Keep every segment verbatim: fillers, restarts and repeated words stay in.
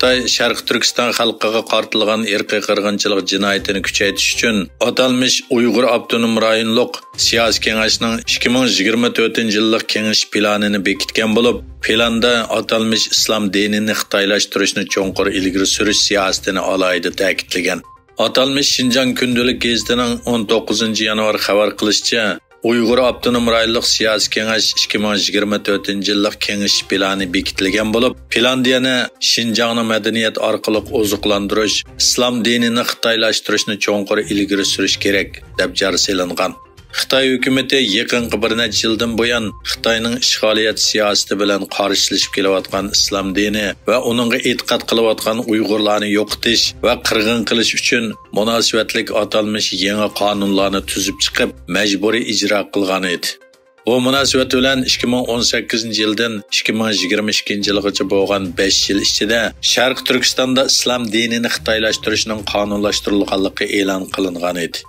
خىتاي شەرقىي تۈركىستان خەلقىگە قارىتىلغان ئىرقىي قىرغىنچىلىق جىنايىتىنى كۈچەيتىش ئۈچۈن ئاتالمىش ئۇيغۇر ئاپتونوم رايونلۇق سىياسىي كېڭەشنىڭ ئىككى مىڭ يىگىرمە تۆتىنچى يىللىق كېڭىشىش پىلانىنى بېكىتكەن بولۇپ، پىلاندا ئاتالمىش ئىسلام دىنىنى خىتايلاشتۇرۇشنى چوڭقۇر ئىلگىرى سۈرۈش سىياسىتىنى ئالاھىدە تەكىتلىگەن. ئاتالمىش شىنجاڭ كۈندىلىك گېزىتىنىڭ ئون توققۇزىنچى يانۋار خەۋەر قىلىشىچە، ئۇيغۇر ئاپتونوم رايونلۇق سىياسىي كېڭەش ئىككى مىڭ يىگىرمە تۆتىنچى يىللىق كېڭىشىش پىلانى بېكىتىلگەن بولۇپ، پىلاندا يەنە شىنجاڭنى مەدەنىيەت ئارقىلىق ئوزۇقلاندۇرۇش، ئىسلام دىنىنى خىتايلاشتۇرۇشنى چوڭقۇر ئىلگىرى سۈرۈش كېرەك، دەپ جار سېلىنغان. خىتاي ھۆكۈمىتى يېقىنقى بىر نەچچە يىلدىن بۇيان خىتاينىڭ ئىشغالىيەت سىياسىتى بىلەن قارشىلىشىپ كېلىۋاتقان ئىسلام دىنى ۋە ئۇنىڭغا ئېتىقاد قىلىۋاتقان ئۇيغۇرلارنى يوقىتىش ۋە قىرغىن قىلىش ئۈچۈن مۇناسىۋەتلىك ئاتالمىش يېڭى قانۇنلارنى تۈزۈپ چىقىپ، مەجبۇرىي ئىجرا قىلغان ئىدى. بۇ مۇناسىۋەت بىلەن ئىككى مىڭ ئون سەككىزىنچى يىلدىن ئىككى مىڭ يىگىرمە ئىككىنچى يىلغىچە بولغان بەش يىل ئىچىدە شەرقىي تۈركىستاندا ئىسلام دىنىنى خىتايلاشتۇرۇشنىڭ قانۇنلاشتۇرۇلغانلىقى ئېلان قىلىنغان ئىدى.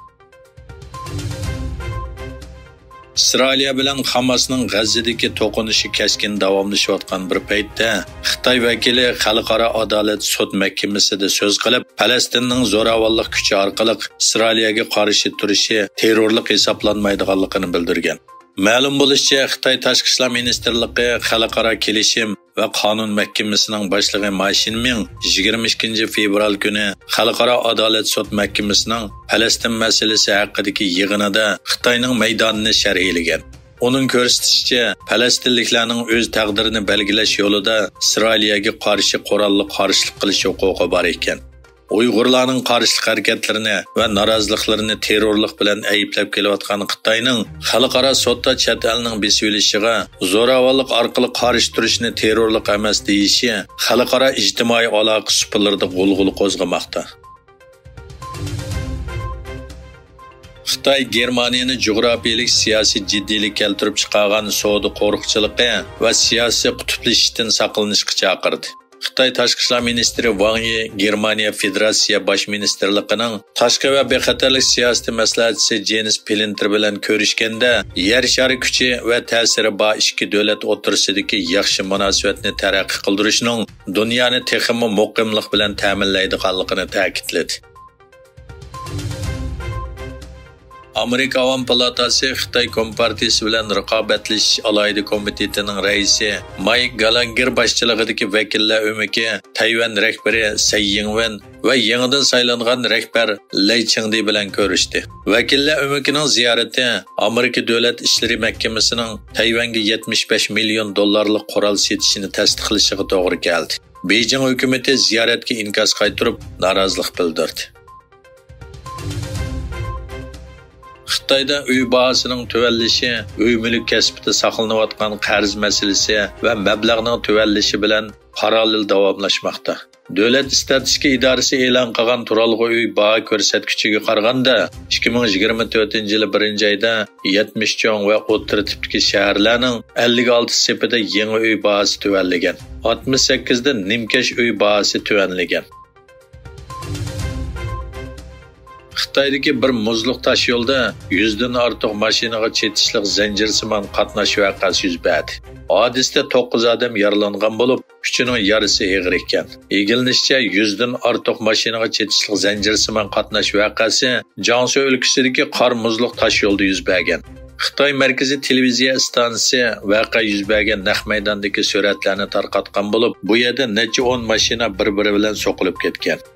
ئىسرائىلىيە بىلەن خاماسنىڭ غەززىدىكى توقۇنۇشى كەسكىن داۋاملىشىۋاتقان بىر پەيتتە، خىتاي ۋەكىلى خەلقئارا ئادالەت سوت مەھكىمىسىدە سۆز قىلىپ، پەلەستىننىڭ زوراۋانلىق كۈچى ئارقىلىق ئىسرائىلىيەگە قارشى تۇرۇشى تېررورلۇق ھېسابلانمايدىغانلىقىنى بىلدۈرگەن. مەلۇم بولۇشىچە، خىتاي تاشقى ئىشلار مىنىستىرلىقى خەلقئارا كېلىشىم ۋە قانۇن مەھكىمىسىنىڭ باشلىقى ما شىنمىڭ يىگىرمە ئىككىنچى فېۋرال كۈنى خەلقئارا ئادالەت سوت مەھكىمىسىنىڭ پەلەستىن مەسىلىسى ھەققىدىكى يىغىنىدا خىتاينىڭ مەيدانىنى شەرھلىگەن. ئۇنىڭ كۆرسىتىشىچە، پەلەستىنلىكلەرنىڭ ئۆز تەقدىرىنى بەلگىلەش يولىدا ئىسرائىلىيەگە قارشى قوراللىق قارشىلىق قىلىش ھوقۇقى بار ئىكەن. ئۇيغۇرلارنىڭ قارشىلىق ھەرىكەتلىرىنى ۋە نارازىلىقلىرىنى تېررورلۇق بىلەن ئەيىبلەپ كېلىۋاتقان خىتاينىڭ خەلقئارا سوتتا چەت ئەلنىڭ بېسىۋېلىشىغا، زوراۋانلىق ئارقىلىق قارشى تۇرۇشنى تېررورلۇق ئەمەس دېيىشى خەلقئارا ئىجتىمائىي ئالاقە سۇپىلىرىدا غۇلغۇلا قوزغىماقتا. خىتاي گېرمانىيەنى جۇغراپىيەلىك سىياسىي جىددىيلىك كەلتۈرۈپ چىقارغان سودا قورۇقچىلىقى ۋە سىياسىي قۇتۇپلىشىشتىن ساقلىنىشقا چاقىردى. خىتاي تاشقى ئىشلار مىنىستىرى ۋاڭ يى گېرمانىيە فېدېراتسىيە باش مىنىستىرلىقىنىڭ تاشقى ۋە بىخەتەرلىك سىياسىتى مەسلىھەتچىسى جېنس پلىنتېر بىلەن كۆرۈشكەندە، يەر شارى كۈچى ۋە تەسىرى بار ئىككى دۆلەت ئوتتۇرىسىدىكى ياخشى مۇناسىۋەتنى تەرەققىي قىلدۇرۇشنىڭ دۇنيانى تېخىمۇ مۇقىملىق بىلەن تەمىنلەيدىغانلىقىنى تەكىتلىدى. ئامېرىكا ئاۋام پالاتاسى خىتاي كومپارتىيىسى بىلەن رىقابەتلىشىش ئالاھىدە كومىتېتىنىڭ رەئىسى مايك گالاگگېر باشچىلىقىدىكى ۋەكىللەر ئۆمىكى تەيۋەن رەھبىرى سەي يىڭۋېن ۋە يېڭىدىن سايلانغان رەھبەر لەي چىڭدې بىلەن كۆرۈشتى. ۋەكىللەر ئۆمىكىنىڭ زىيارىتى ئامېرىكا دۆلەت ئىشلىرى مەھكىمىسىنىڭ تەيۋەنگە يەتمىش بەش مىليون دوللارلىق قورال سېتىشىنى تەستىقلىشىغا توغرا كەلدى. بېيجىڭ ھۆكۈمىتى زىيارەتكە ئىنكاس قايتۇرۇپ، نارازىلىق بىلدۈردى. خىتايدا ئۆي باھاسىنىڭ تۆۋەنلىشى ئۆي مۈلۈك كەسپىدە ساقلىنىۋاتقان قەرز مەسىلىسى ۋە مەبلەغنىڭ تۆۋەنلىشى بىلەن پاراللېل داۋاملاشماقتا. دۆلەت ئىستاتىستىكا ئىدارىسى ئېلان قىلغان تۇرالغۇ ئۆي باھا كۆرسەتكۈچىگە قارىغاندا، ئىككى مىڭ يىگىرمە تۆتىنچى يىلى بىرىنچى ئايدا يەتمىش چوڭ ۋە ئوتتۇرا تىپتىكى شەھەرلەرنىڭ ئەللىك ئالتە سېپىدە يېڭى ئۆي باھاسى تۆۋەنلىگەن، ئاتمىش سەككىزدە نىمكەش ئۆي باھاسى تۆۋەنلىگەن. خىتايدىكى بىر مۇزلۇق تاش يولدا يۈزدىن ئارتۇق ماشىنىغا چېتىشلىق زەنجىرسىمان قاتناش ۋەقەسى يۈز بەردى. ھادىسىدە توققۇز ئادەم يارىلانغان بولۇپ، ئۈچىنىڭ يارىسى ئېغىر ئىكەن. ئىگىلىنىشىچە، يۈزدىن ئارتۇق ماشىنىغا چېتىشلىق زەنجىرسىمان قاتناش ۋەقەسى جياڭسۇ ئۆلكىسىدىكى قار مۇزلۇق تاش يولدا يۈز بەرگەن. خىتاي مەركىزىي تېلېۋىزىيە ئىستانسىسى ۋەقە يۈز بەرگەن نەق مەيداندىكى سۈرەتلەرنى تارقاتقان بولۇپ، بۇ يەردە نەچچە ئون ماشىنا بىر-بىرى بىلەن سوقۇلۇپ كەتكەن.